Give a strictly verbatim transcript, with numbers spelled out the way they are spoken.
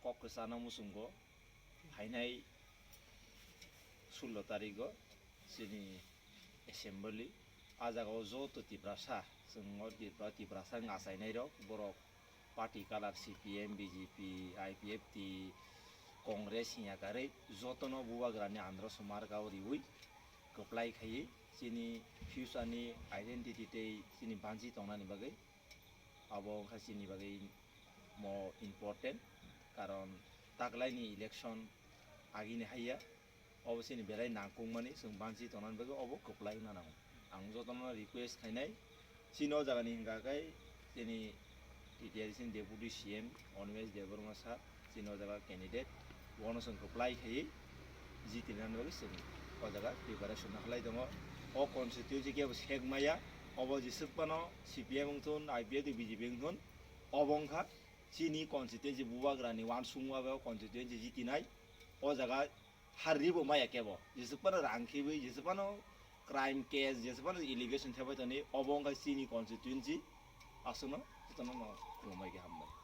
Kok kwchano muchungo phainai sullo tarigo chini assembly, a jagao joto Tiprasa, chwng o Tipra-, Tiprasa wng achainairok, borok party colour C P M, B J P, I P F T, Congress hinya karwi jotono bubagrani andro sumarkao riwi kwplai khaiwi chini future ni identity tei chini banchi tongnani bagwi. Abo wngkha chini bagwi mo important, karon taklaini election agini haiya, obo chini belai nangkukmani, chwng banchi tongnani bagwi obo kwplai wngna nango. Ang jotono request khainai, chini o jagani hwnkha khe chini T T R chini Deputy C M Animesh Debbarma sir, chini o jaga candidate, bono chwng kwplai khaiwi jitinani bagwi chwng o jaga preparation khlai tongo. O constituency kebo sek maya, obo jeswk phano C P M wngthun, I P F T, B J P wngthun, obo wngkha chini constituency bubagrani uansukma bai o constituency jitinai. O jaga har ribo maya kebo, jeswk phano rang khibwi, jeswk phano crime case, jeswk phano allegation thebai toni, obo wngkha chini constituency, aswkno jotono no khulumbai khe hambai.